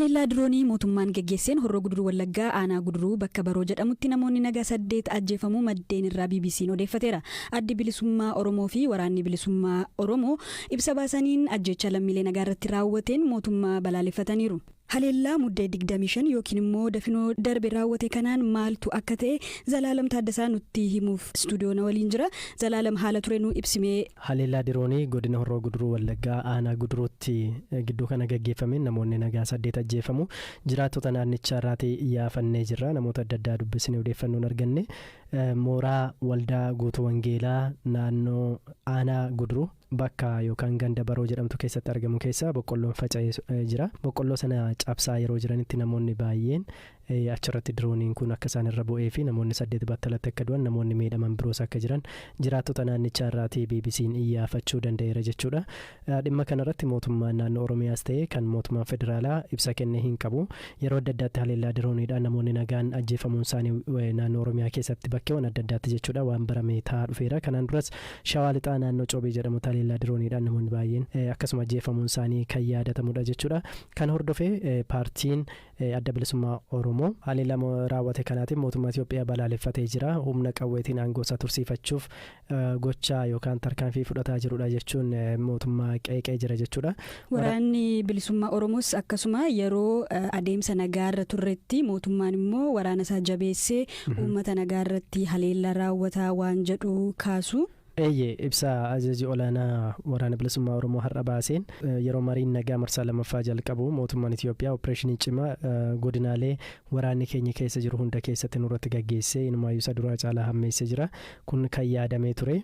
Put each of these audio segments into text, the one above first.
Haleellaa diroonii mootummaan geggeesseen Horroo Guduruu Wallaggaa aanaa Guduruu bakka Baroo jedhamutti namoonni nagaa 8 ajjeefamuu maddeen irraa BBC'n odeeffateera. Addi Bilisummaa Oromoo fi Waraanni Bilisummaa Oromoo ibsa baasaniin ajjeechaa lammiilee nagaa irratti raawwateen mootummaa balaaleffataniiru. Haleellaa Muddee 25 yookiin immoo dafinoo darbe raawwate kanaan maaltu akka ta'e Zalaalam Taaddasaa nutti himuuf istuudiyoo na waliin jira. Zalaalam, haala ture nuu ibsimee. Haleellaa diroonii godina Horroo Guduruu Wallaggaa aanaa Guduruutti gidduu kana gaggeeffameen namoonni nagaa 8 ajjeefamuu jiraattota naannichaa irraati iyyaafannee jirra. Namoota adda addaa dubbisnee odeeffannoon arganne mooraa waldaa guutuu wangeelaa naannoo aanaa Guduruu bakka yookaan ganda Baroo jedhamtu keessatti argamu keessa boqqolloon faca'ee jira. Boqqolloo sana cabsaa yeroo jiranitti namoonni baay'een achirratti dirooniin kun akka isaan irra bu'ee fi namoonni 8 battalatti akka du'an, namoonni miidhaman biroos akka jiran jiraattota naannichaa irraatii BBC'n iyyaafachuu danda'eera jechuudha. Dhimma kanarratti mootummaan naannoo Oromiyaas ta'e kan mootummaan federaalaa ibsa kenne hin qabu. Yeroo adda addaatti haleellaa dirooniidhaan namoonni nagaan ajjeefamuun isaanii naannoo Oromiyaa keessatti bakkeewwan adda addaatti jechuudha waan barame ta'aa dhufeera. Kanaan duras Shawaa Lixaa naannoo Cobii jedhamutti haleellaa dirooniidhaan namoonni baay'een akkasuma ajjeefamuun isaanii kan yaadatamudha jechuudha. Kana hordofee paartiin Adda Bilisummaa Oromoo haleellaa raawwate kanaatiin mootummaa Itoophiyaa balaaleffatee jira. Humna qawweetiin aangoo isaa tursiifachuuf gochaa yookaan tarkaanfii fudhataa jirudha jechuun mootummaa qeeqee jira jechuudha. Waraanni Bilisummaa Oromoos akkasuma yeroo adeemsa nagaarra turretti mootummaan immoo waraana isaa jabeessee uummata nagaarratti haleellaa raawwataa waan jedhu kaasu. Eeyyee, ibsa ajaji olaanaa Waraana Bilisummaa Oromoo har'a baaseen yeroo mariin nagaa marsaa lammaffaa jalqabu mootummaan Itoophiyaa opereeshinii cimaa godinaalee waraanni keenya keessa jiru hunda keessatti nurratti gaggeessee inumaayyuu isa duraa caalaa hammeessee jira. Kun kan yaadamee ture.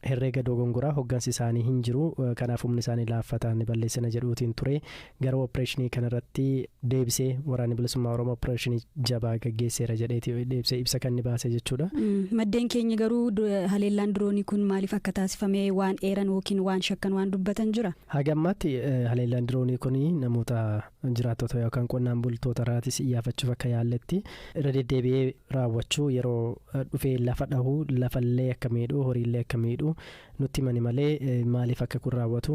Herreega dogongoraa hoggansi isaanii hin jiru, kanaaf humni isaanii laaffataa ni balleessina jedhuutiin ture. Garuu opereeshinii kanarratti deebisee Waraanni Bilisummaa Oromoo opereeshinii jabaa gaggeesseera jedheeti deebisee ibsa kan inni baase jechuudha. Maddeen keenya garuu haleellaan diroonii kun maaliif akka taasifame waan eeran yookiin waan shakkan waan dubbatan jira? Haga ammaatti haleellaan diroonii kun namoota jiraattota yookaan qonnaan bultoota irraatis iyyaafachuuf akka yaalletti irra deddeebi'ee raawwachuu, yeroo dhufee lafa dhahu lafallee akka miidhu, horiillee akka miidhu nutti himani malee maaliif akka kun raawwatu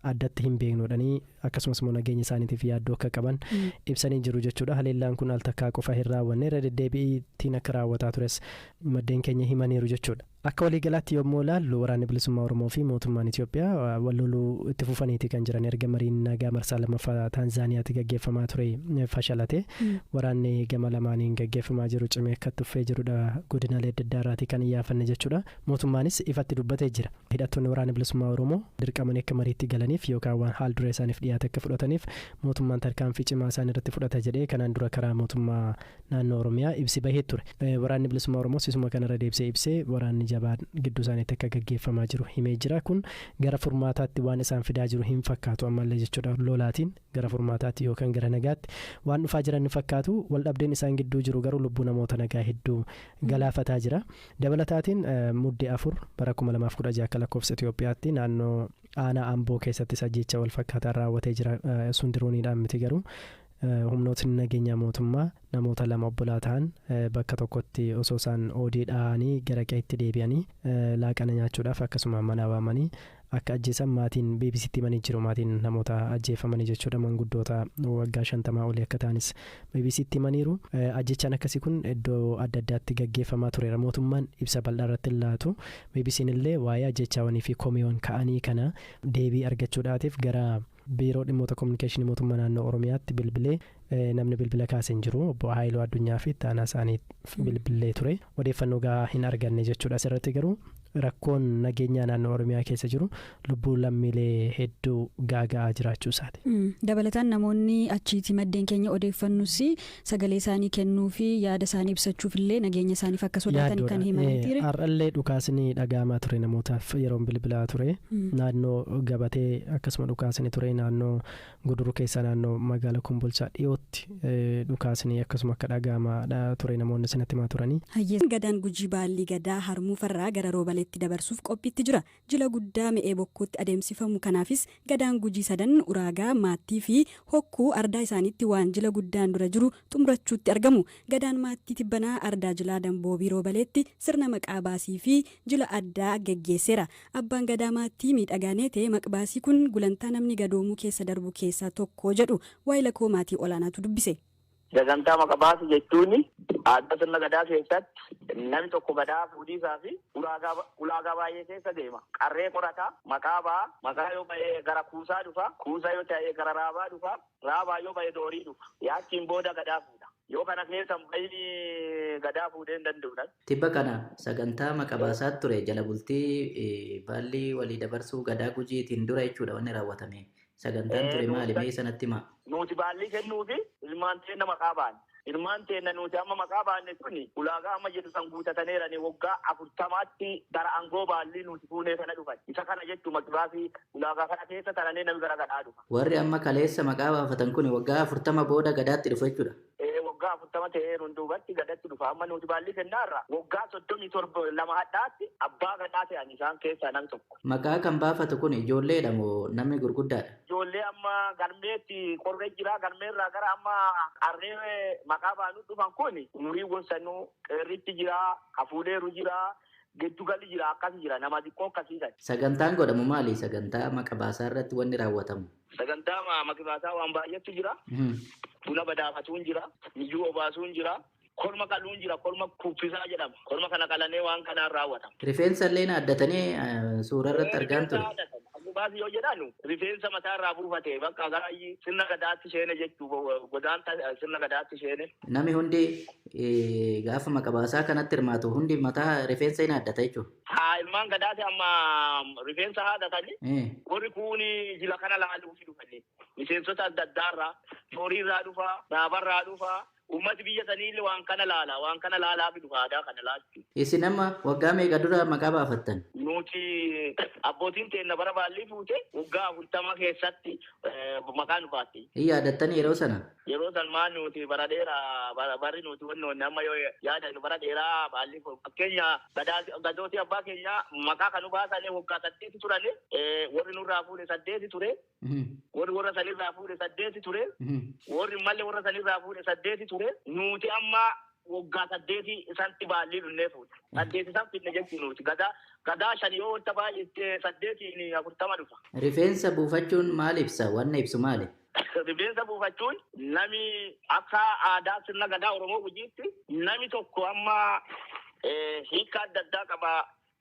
addatti hin beeknu jedhanii, akkasumas immoo nageenya isaaniitiif yaaddoo akka qaban ibsanii jiru jechuudha. Haleellaan kun al takkaa qofa hin raawwanne, irra deddeebiitiin akka raawwataa tures maddeen keenya himaniiru jechuudha. Akka waliigalaatti yommuu ilaallu Waraanni Bilisummaa Oromoo fi mootummaan Itoophiyaa wal loluu itti fufaniiti kan jiran erga mariin nagaa marsaa lammaffaa Taanzaaniyaatti gaggeeffamaa ture fashalate. Waraanni gama lamaaniin gaggeeffamaa jiru cimee akka itti fufee jirudha godinaalee adda addaa irraatii kan iyyaafanne jechuudha. Mootummaanis ifatti dubbatee jira. Hidhattoonni Waraana Bilisummaa Oromoo dirqamanii akka mariitti galaniif yookaan waan haal duree isaaniif dhiyaate akka fudhataniif mootummaan tarkaanfii cimaa isaan irratti fudhata jedhee kanaan dura karaa mootummaa naannoo Oromiyaa ibsi bahee ture. Waraanni Bilisummaa Oromoos isuma kana irra deebisee ibsee waraanni jabaan gidduu isaaniitti akka gaggeeffamaa jiru himee jira. Kun gara furmaataatti waan isaan fidaa jiru hin fakkaatu ammallee jechuudha. Lolaatiin gara furmaataatti yookaan gara nagaatti waan dhufaa jiran hin fakkaatu. Waldhabdeen isaan gidduu jiru garuu lubbuu namoota nagaa hedduu galaafataa jira. Dabalataatiin Mudde 4 bara 2016 akka lakkoofsa Itoophiyaatti naannoo aanaa Amboo keessattis ajjeechaa wal fakkaataan raawwatee jira. Sun dirooniidhaan miti garuu humnootni nageenyaa mootummaa namoota lama obbolaa ta'an bakka tokkotti osoo isaan oodii dhahanii gara qe'eetti deebi'anii laaqana nyaachuudhaaf akkasuma manaa waamanii akka ajjeesan maatiin BBCtti himanii jiru. Maatiin namoota ajjeefamanii jechuudha manguddoota waggaa 50 olii akka ta'anis BBCtti himaniiru. Ajjeechaan akkasii kun iddoo adda addaatti gaggeeffamaa tureera. Mootummaan ibsa bal'aa irratti hin laatu. BBCn illee waa'ee ajjeechaawwanii fi komiiwwan ka'anii kana deebii argachuudhaatiif gara Biiroo Dhimmoota Kominikeeshinii Mootummaa Naannoo Oromiyaatti bilbilee namni bilbila kaase hin jiru. Obbo Haayiluu Addunyaa fi itti aanaa isaaniif bilbillee ture. Odeeffannoo gahaa hin arganne jechuudha. Asirratti garuu rakkoon nageenyaa naannoo Oromiyaa keessa jiru lubbuu lammiilee hedduu gaaga'aa jiraachuu isaati. Dabalataan namoonni achiiti maddeen keenya odeeffannus sagalee isaanii kennuu fi yaada isaanii ibsachuuf illee nageenya isaaniif akka sodaatan kan himan mitiire. Har'allee dhukaasni dhaga'amaa ture namootaaf yeroon bilbilaa ture. Naannoo Gabatee akkasuma dhukaasni ture, naannoo Guduruu keessaa naannoo magaala Kombolchaa dhiyootti dhukaasni akkasuma akka dhaga'amaa ture namoonni sanatti himaa turanii. Hayyee. Gadaan Gujii Baallii Gadaa Harmuufarraa gara Roobaleetti. aanetti dabarsuuf qophiitti jira. Jila guddaa Me'ee Bokkuutti adeemsifamu kanaafis gadaan Gujii sadan Uraagaa, Maattii fi Hokkuu ardaa isaaniitti waan jila guddaan dura jiru xumurachuutti argamu. Gadaan Maattii Tibbanaa ardaa jilaa Damboobii Roobaleetti sirna maqaa baasii fi jila addaa geggeesseera. Abbaan Gadaa Maattii Miidhagaa Neetee maqbaasii kun gulantaa namni gadoomuu keessa darbu keessaa tokko jedhu. Waayila koo Maatii Olaanaatu dubbise. Sagantaa maqa-baasii jechuun aadaa sirna gadaa keessatti namni tokko gadaa fuudhiisaa fi ulaagaa baay'ee keessa deema. Qarree qorata, maqaa ba'a, maqaa yoo ba'e gara kuusaa dhufa, kuusaa yoo ta'e gara raabaa dhufa, raabaa yoo ba'e doorii dhufa. Yaachiin booda gadaa fuudha. Yoo kana keessa hin bahin gadaa fuudhee hin danda'u. Tibba kana sagantaa maqa baasaatu ture jala bultii baallii walii dabarsuu gadaa Gujiitiin dura jechuudha wanni raawwatame. Sagantaan ture maali mee isa natti himaa. Nuti baallii kennuufi ilmaan teenna maqaa baanne. Ilmaan teenna nuti amma maqaa baanne suni ulaagaa amma jedhu san guutataneerani woggaa afurtamaatti gara angoo baallii nuti fuunee kana dhufan. Isa kana jechu maqbaasii ulaagaa kana keessa taranee nami gara gadhaa dhufa. Warri amma kaleessa maqaa baafatan kuni waggaa 40 booda gadaatti dhufu jechuudha. Ee woggaa 40 ta'eeruun duubatti gadatti dhufa. Amma nuti baallii kennaarra woggaa 37 2 hadhaatti abbaa gadaa ta'an isaan keessaa nami tokko. Maqaa kan baafatu kun ijoolleedha moo namni gurguddaadha? Ijoollee amma galmeetti qorree jira. Galmeerraa gara amma qarree maqaa baanu dhufan kun umurii gosanuu qeerritti jira, hafuuleeru jira, giddugalli jira, akkas jira nama xiqqoo akkasii kan. Sagantaan godhamu maali? Sagantaa maqa baasaa irratti wanni raawwatamu? Sagantaa maqa baasaa waan baay'eetu jira. Buna badaafatuun jira, miyyuu obaasuun jira. Korma qaluun jira, korma kuffisaa jedhama. Korma kana qalanee waan kanaan raawwatama. Rifeensa illee addatanii suura irratti argaan ture. Baasii yoo jedhanu rifeensa mataa irraa buufate bakka gara sirna gadaatti seene jechuu godaanta sirna gadaatti seene. Nami hundi gaafa maqa baasaa kanatti hirmaatu hundi mataa rifeensa hin addata jechuudha. Haa ilmaan gadaati amma rifeensa haadatanii warri kuun jila kana laaluuf dhufanii miseensota adda addaarraa horiirraa dhufaa raabarraa dhufaa. Uummati biyya saniillee waan kana laala waan kana laalaa fi dhufa aadaa kana laalchu. Isin amma waggaa meeqa dura maqaa baafattan? Nuti abbootiin teenna bara baallii fuute waggaa 40 keessatti maqaa nu baatte. Hin yaadattanii yeroo sana? Yeroo san maal nuti bara dheeraa barri nuti wannoonni amma yoo yaadannu bara dheeraa baallii fuute. Fakkeenya gadootii abbaa keenyaa maqaa kan nu baasanii waggaa 8 turani warri nurraa fuudhe 8 ture. Warri warra sanirraa fuudhe 8 ture. Warri mallee warra sanirraa fuudhe 8 ture. Nuti amma waggaa 8 isantti baallii dhunnee fuute. 8 isan fidne jechuun nuti gadaa 5 yoo wanta baay'ee 8 40 dhufa. Rifeensa buufachuun maal ibsa? Wanni ibsu maali? Rifeensa buufachuun nami akka aadaa sirna gadaa Oromoo Gujiitti nami tokko amma hiika adda addaa qaba.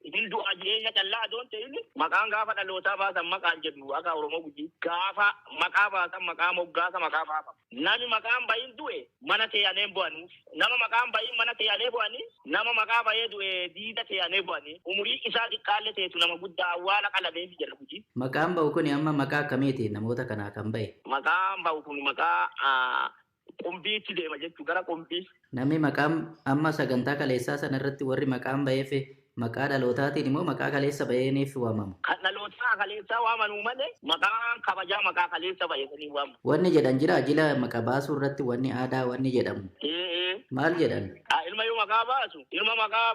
Hin du'a jireenya callaa adoon ta'in maqaan gaafa dhalootaa baasan maqaan jedhu akka Oromoo Gujii gaafa maqaa baasan maqaa moggaasa maqaa baafama. Nami maqaan bahin du'e mana tee'anee bu'anuuf nama maqaan bahin mana tee'anee bu'anii nama maqaa bahee du'e diida tee'anee bu'anii umurii isaa xiqqaallee teetu nama guddaa awwaala qalameef jedha Gujii. Maqaan ba'u kun amma maqaa akkamiiti namoota kanaa kan ba'e? Maqaan ba'u kun maqaa qumbiitti deema jechuu gara qumbii. Namni maqaan amma sagantaa kaleessaa sana irratti warri maqaan ba'eef maqaa dhalootaatiin immoo maqaa kaleessa ba'eeniif waamamu. Kan dhalootaa kaleessaa waamanuu malee maqaan kabajaa maqaa kaleessa ba'eessanii waamamu. Wanni jedhan jira jila maqa baasuu irratti wanni aadaa wanni jedhamu. Maal jedhan? Ilma yoo maqaa baasu ilma maqaa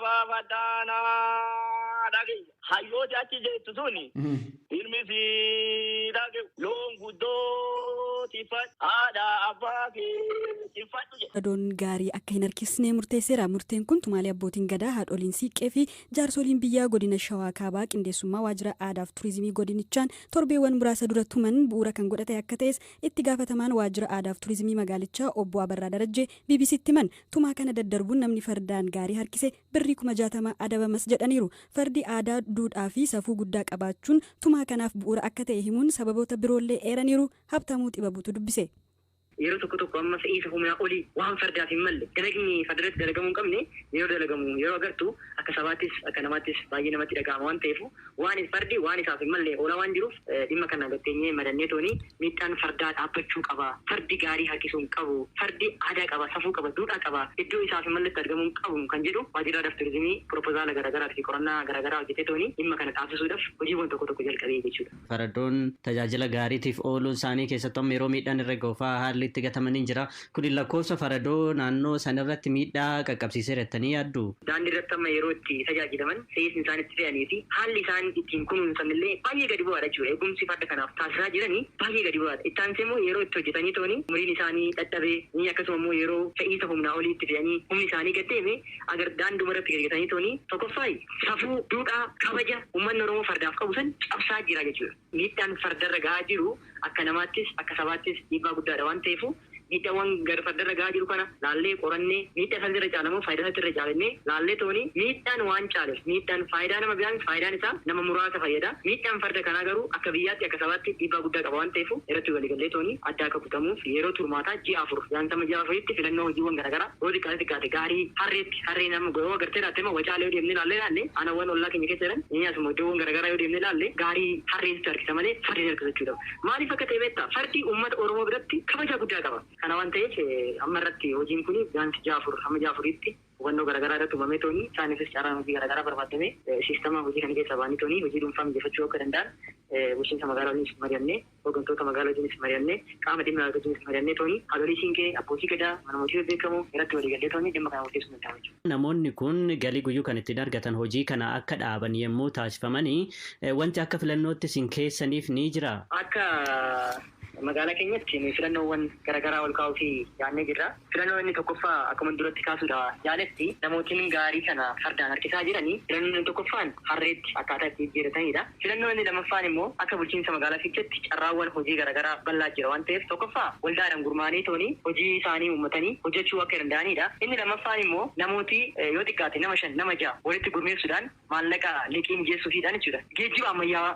baafadhaanaa dhage hayyooti achi jettu suni ilmi si dhage loon guddoo tiffadhu haadha abbaa kee tiffadhu jedha. Adoon gaarii akka hin harkisne murteesseera. Murteen kun tumaalee abbootiin gadaa haadholiin siiqqee fi jaarsoliin biyyaa godina Shawaa Kaabaa qindeessummaa waajjira aadaaf turizimii godinichaan torbeewwan muraasa dura tuman bu'uura kan godhate akka ta'es itti gaafatamaan waajjira aadaaf turizimii magaalichaa obbo Abarraa Darajjee BBCtti himan. Tumaa kana daddarbuun namni fardaan gaarii harkise birrii 60,000 adabamas jedhaniiru. Fardi aadaa, duudhaa fi safuu guddaa qabaachuun tumaa kanaaf bu'uura akka ta'e himuun sababoota biroollee eeraniiru. Habtamuu Xibabuutu dubbise. Yeroo tokko tokko amma fe'iisa humnaa olii waan fardaaf hin malle dalagni fardarratti dalagamuu hin qabne yeroo dalagamu yeroo agartu akka sabaattis akka namaattis baay'ee namatti dhaga'ama waan ta'eef waan fardi waan isaaf hin malle oolaa waan jiruuf dhimma kana gatteenyee madannee tooni miidhaan fardaa dhaabbachuu qaba. Fardi gaarii harkisuu hin qabu. Fardi aadaa qaba, safuu qaba, duudhaa qaba. Iddoo isaaf hin malletti argamuu hin qabu kan jedhu waajjirri aadaaf turizimii propozaala garaagaraa fi qorannaa garaagaraa hojjetee tooni dhimma kana dhaabsisuudhaaf hojiiwwan tokko tokko jalqabee jechuudha. Faradoon tajaajila gaariitiif ooluun isaanii keessattuu amma yeroo miidhaan irra ga'u fa'aa haalli sariitti gatamanii jira. Kun lakkoofsa faradoo naannoo sanarratti miidhaa qaqqabsiiseera jettanii yaaddu? Daandii irratti amma yeroo itti tajaajilaman fe'iisni isaan itti fe'anii fi haalli isaan ittiin kunuunsan illee baay'ee gadi bu'aadha jechuudha. Eegumsi farda kanaaf taasisaa jiranii baay'ee gadi bu'aadha. Itti aansee immoo yeroo itti hojjetanii tooni umriin isaanii dadhabee ni akkasuma immoo yeroo fe'iisa humnaa olii itti fe'anii humni isaanii gad deeme agar daanduma irratti gadi gatanii tooni tokkoffaayi safuu, duudhaa, kabaja uummanni Oromoo fardaaf qabu san cabsaa jira jechuudha. Miidhaan fardarra gahaa jiru akka namaattis akka sabaattis dhiibbaa guddaadha waan ta'eefu miidhaawwan gara fardarra gahaa jiru kana laallee qorannee miidhaa isaan irra caalamoo faayidaa isaatti irra caalannee laallee tooni miidhaan waan caaleef miidhaan faayidaa nama biraan faayidaan isaa nama muraasa fayyada. Miidhaan farda kanaa garuu akka biyyaatti akka sabaatti dhiibbaa guddaa qaba waan ta'eef irratti waliigallee tooni adda akka kutamuuf yeroo turmaataa ji'a 4 yaantama ji'a 4tti filannoo hojiiwwan garaagaraa yoo xiqqaate xiqqaate gaarii harreetti harree nama yoo agartee laatte immoo wacaalee yoo deemnee laallee laalle aanawwan ollaa keenya keessa jiran inni asuma iddoowwan garaagaraa yoo deemnee laalle gaarii harreetti harkisa malee fardi harkisa jechuudha. Maaliif akka ta'e beektaa? Fardi uummata Oromoo biratti kabaja guddaa qaba. Kana waan ta'eef amma irratti hojiin kun gaanti ji'a 4 hamma ji'a 4tti hubannoo garaagaraa irratti uumamee tooni isaaniifis carraan hojii garaagaraa barbaadamee siistama hojii kana keessaa ba'anii tooni hojii dhuunfaa mijeeffachuu akka danda'an bulchiinsa magaalaa waliinis mari'annee hooggantoota magaalaa waliinis mari'annee qaama dhimma waliinis mari'annee tooni haadholii siinqee abbootii gadaa mana mootii beekamoo irratti waliigallee tooni dhimma kana murteessuu danda'ama jechuudha. Namoonni kun galii guyyuu kan ittiin argatan hojii kana akka dhaaban yommuu taasifamanii wanti akka filannootti isin keessaniif ni jira. Akka magaalaa keenyatti filannoowwan garaagaraa ol kaa'uu fi yaadnee jirra. Filannoo inni tokkoffaa akkuma duratti kaasuudha yaaletti namootiin gaarii kana fardaan harkisaa jiranii filannoo inni tokkoffaan harreetti akkaataa itti jijjiiratanidha. Filannoo inni lammaffaan immoo akka bulchiinsa magaalaa Fiicheetti carraawwan hojii garaagaraa bal'aa jira waan ta'eef tokkoffaa waldaadhaan gurmaa'anii tooni hojii isaanii uummatanii hojjechuu akka danda'anidha. Inni lammaffaan immoo namooti yoo xiqqaate nama 5 nama 6 walitti gurmeessuudhaan maallaqa liqii mijeessuufiidhaan jechuudha. Geejjiba ammayyaa